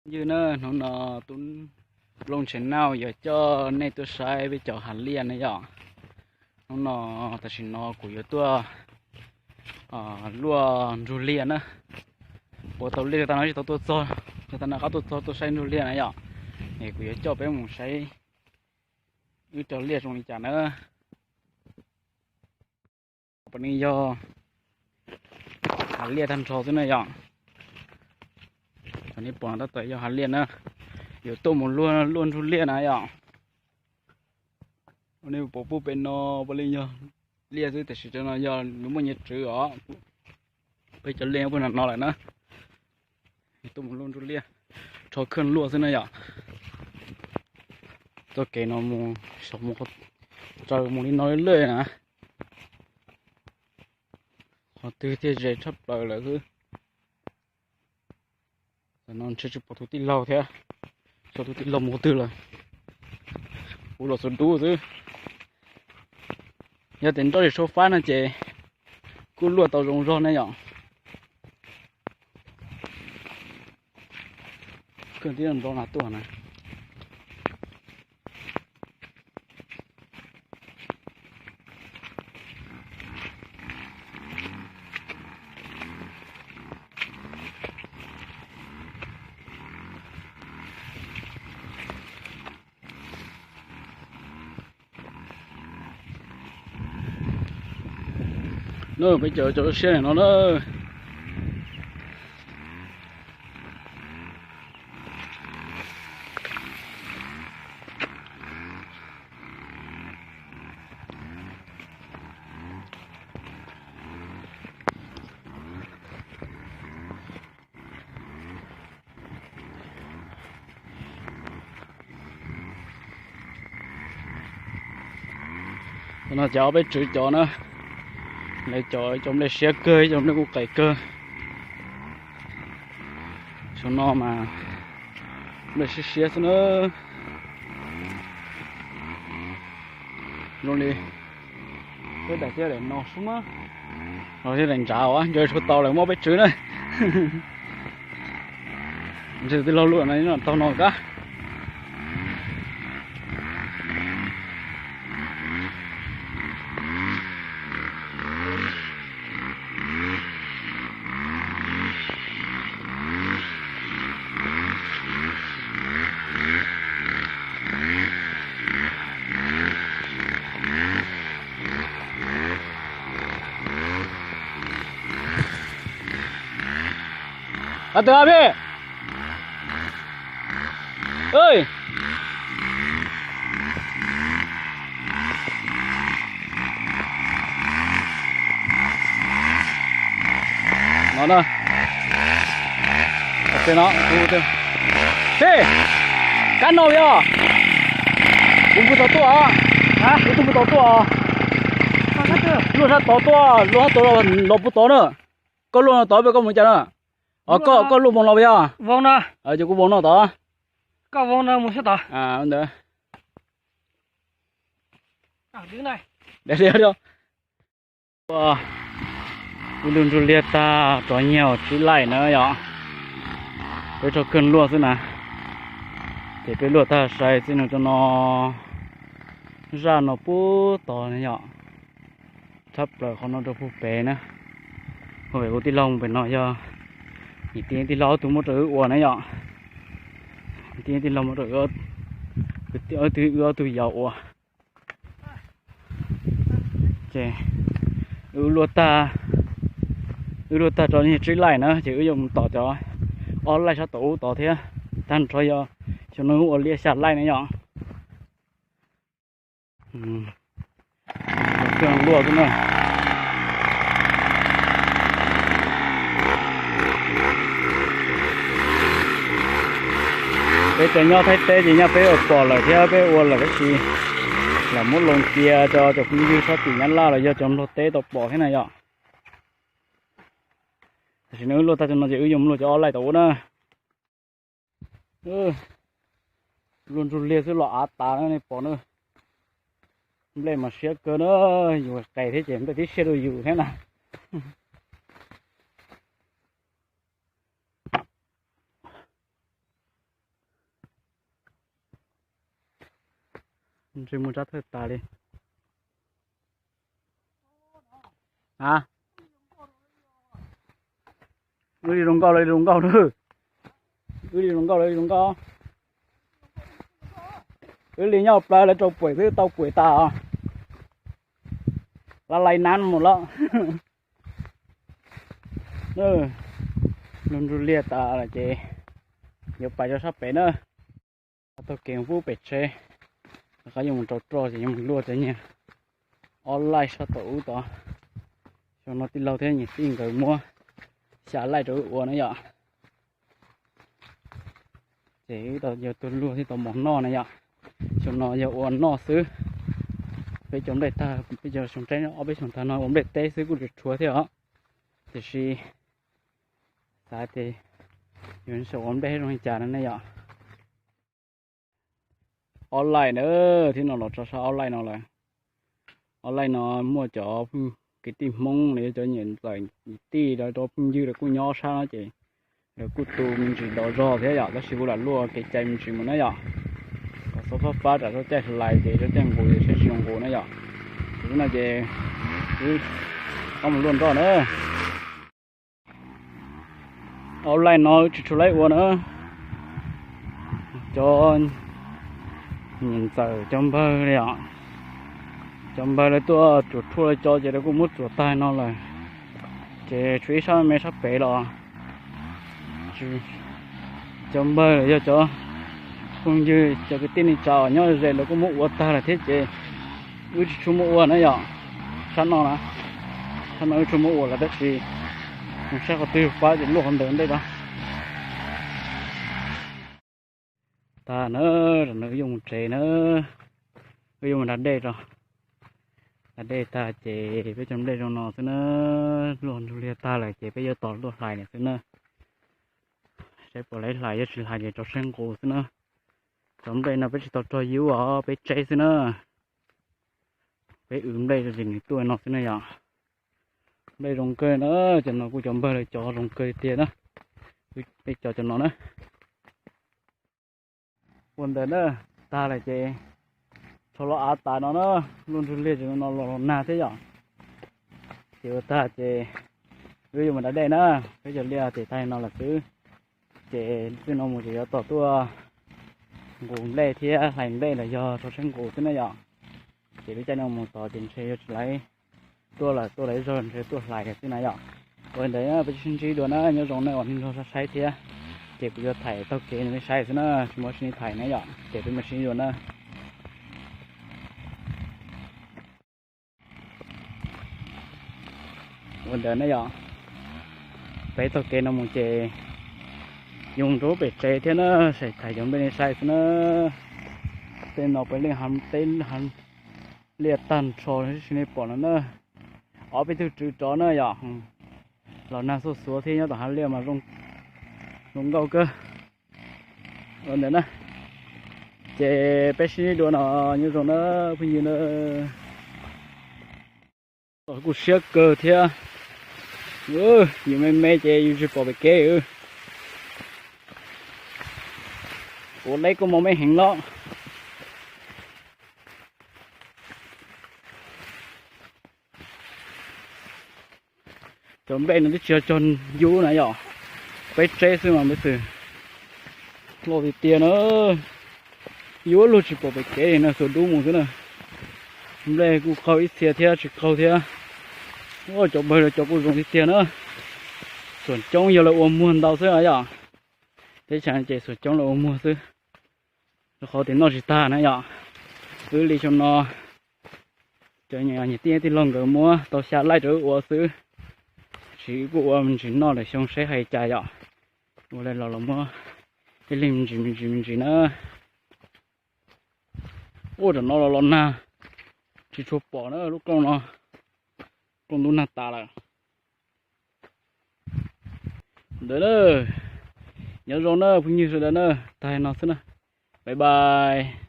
Ywg na, hnub no Tub Looj Channel yuav coj nej tuaj saib peb cov hav liaj na yom. Hnub no, tam sim no kuv yuav tuaj luaj nrug liaj na. Ua tau liaj tag no tsis tau tuaj txog, tag no qab tuaj txog tuaj saib nrug liaj na yom. Es kuv yuav coj peb mus saib wb cov liaj zoo li cas na. Puav leej yog hav liaj tag nrho xwb na yom. Cov nej pom no tab tom yog hav liaj na, yuav tuaj mus luaj nrug liaj na yom. Nej pom pub pem no puav leej yog liaj xwb, tiam sis cov no yog nws muaj nyiaj tswv os. Peb cov liaj puag nram no lawm na. Tuaj mus luaj nrug liaj, rho khej luaj xwb na yom. Txoj kev no mus saum, raws mus li no lawm na. Qhov twg thiaj ze tshaj plaws lawm xwb. Tam no ntshe tsis pom tus tij laug thiab, xyov tus tij laug mus qhov twg lawm. Kuv los xuas dub xwb. Yog tias nroj tsis tshua fab no ces kuj luaj tau zoo zog ne yom. Kawg tib nrov na tuaj na. No peb cov cov siab no na. No ces ob peb tswv cov na, lawv cov cov nplej siab kawg, cov nplej kuj qes kawg. Saum no mas nplej siab siab xwb na. Zoo li peb daim thiab daim no xwb mas, los thiab daim ntshav uas nco tsis tau lawm muab peb tswv na. Ntshe tij laug luaj no taug no kab. Qab twg peb? No na. Tib, kab no yog kuv mus tau tuaj os. Kuv tuaj mus tau tuaj os. Luaj sab tod tuaj, luaj sab tod los puag tod na. Koj luaj no tod peb koj mus cas na? Os, koj luaj voos no puas yog? Ces kuv voos no tod. Ntawd. Wb luaj nrug liaj tag rov nyiag tsib laij na yom. Peb rho khej luaj xwb na. Ces peb luaj tag sai txij no rau no, zaj no puag tod na yom. Tshab plaws qhov no rau puag pem na. Puag pem kuv tij laug pem no yog niam tij tij laug ob tug muab rau wb ua na yom. Niam tij tij laug muab rau wb, kwv tij wb ob tug yau ua. Ces wb luaj tag, wb luaj tag rau nyiag tsib laij na ces wb yuav mus tom cov ob laij sab tom ub tod thiab. Tag nrho yog xyoo no wb ua liaj xya laij na yom. Luaj xwb na. Peb cov nyob Thaib teb ces nyaj peb ua pom lawm thiab peb ua lawm tab sis lam muab loo cia rau cov phooj ywg sab tim Nyab Laj los yog cov Nplog teb tau pom thiab na yom. Tam sim no wb luaj tag cov no ces wb yuav mus luaj cov ob laij tom ub na. Luaj nrug liaj xwb los av tas na nej pom na. Nplej mas siab kawg na, yus qes thiab ces nplej tib siab rau yus thiab na. Ntsej muag tsab thawj tas li. A, wb li zoo nkauj los li zoo nkauj na. Wb li zoo nkauj los li zoo nkauj. Wb li nyob plawv lawv rau puam xwb tau puam tas os. Laj lais nab mus lawm. Lub ntuj liaj tas lawm ces yuav pais rau sab pem na. Taug kev pub pem tsheb, rov qab yuav mus rau roj ces yuav mus luaj cov nyiaj ob laij sab tom ub tod. Xyoo no tij laug thiab niam tij nkawd muab xya laij rau wb ua na yom. Ces wb tau yuav tuaj luaj thiab tau mov noj na yom. Xyoo no yog ua noj xwb. Peb cov nplej tag, peb cov xyoo teb ob peb xyoo tag no ua nplej teb xwb kuj tsis rhuav thiab os. Tiam sis xav tias yuav xyaum ua nplej zoo li cas no ne yom. Ob laij na, thiab no los tso sab ob laij no lawm. Ob laij no muaj cov kwv tij Hmoob los yog cov niam ntxawm niam tij rau phooj ywg lawv kuj nyob ob sab no ces lawv kuj tu me ntsis dos zog thiab yom, tab sis kuv lam luaj kev cai me ntsis mus na yom. Kom xob fab fab tsam txog caij hlais ces txog caij nqus ces saib tsis zoo nqus na yom. Ces no ces wb qab mus luaj nroj na. Ob laij no wb tsis tshua laib ua na. Cov niam ntxawm cov npawg li os, cov npawg lawv tuaj tsuam rhuaj lawv cov ces lawv kuj muab tsuam tag no lawm. Ces tshuav ib sab me sab pem los cov npawg los yog cov phooj ywg cov kwv tij neej tsa uas nyob ze lawv kuj muab ua tag lawm thiab ces wb tsis tshua muab ua na yom. Sab no na, sab no wb tsis tshua muab ua lawm tab sis mus saib qhov twg pab ces luaj qhov ntawd ntej rau. Tag na, tam no wb yuav mus tsev na, wb yuav mus da dej rau. Da dej tag ces peb cov nplej zoo no xwb na, luaj ntuj liaj tag lawm ces peb yuav tos luaj hlais lawm xwb na. Saib puas laib hlais, yog tsis hlais ces rov saib nqus xwb na. Cov nplej no peb tsis tau rog yub os, peb tseb xwb na. Peb wb nplej rau ces nws tuaj no xwb na yom. Nplej zoo kawg na, cov no kuj cov npawg lawv cov zoo kawg tiag na. Peb cov cov no na. Ua ntawd na, tag lawm ces tsho los av tas no na, luaj ntuj liaj ces no los los nag thiab yom. Ces ua tag ces wb yuav mus da dej na, peb cov liaj ces tag li no lawm xwb. Ces txij no mus ces yuav tos tuaj nqus nplej thiab hlais nplej los yog rov saib nqus xwb na yom. Ces lub caij no mus tod ces ntshe yuav tsis laib tuaj lawm, tuaj lawm zog ntshe tuaj hlais xwb na yom. Ua li ntawd peb sib ntsib dua na, nyob zoo nej uas nej nrog saib thiab. Ces kuv yuav thaij taug kev nej saib xwb na, tsis muaj sib ntsib thaij na yom, ces peb mam sib ntsib dua na. Ua ntawd na yom, peb taug kev no mus ces yuav mus rau pem tsev thiab na, saib thaij cov nplej nej saib xwb na. Tej no peb leej hav, peb hav liaj tag nrho tib si nej pom no na. Ob peb tug tswv rov na yom, los nag xuaj xuav thiab nyob tom hav liaj mas zoo nkauj kawg. Ua ntawd na, ces peb sib ntsib dua no, nyob zoo na phooj ywg na. Kuj siab kawg thiab, yus me me ces yus tsis pom pem kev. Kuv deb kuj mos me heev los. Cov nplej no twb tsis yog cog yub na yom, peb tseb xwb mas peb xwm loj tiag tiag na. Yuav luag tsis pom pem kev na, xuas dub mus xwb na. Nplej kuj qaug ib txhia thiab tsis qaug thiab. Cov npawg cov kuj zoo tiag tiag na. Xuam coob yog lawv ua muag ntau xwb na yom. Teb chaws ces xuam coob lawv ua muag xwb, rau qhov tias noj tsis tag na yom. Wb li xyoo no cov niam tij tij laug nkawd muab tau xya laij rau wb ua xwb, tsis kuj ua me ntsis noj lawm xyoo saib hais cas yom. Ua li los los muab ib leeg me ntsis me ntsis me ntsis na. Ua tam no los los nag, tsis tshua pom na lub rooj no, rooj ntub nag tas lawm. Ntawd na, nyob zoo na phooj ywg sawv daws na, tag no xwb na, bye bye.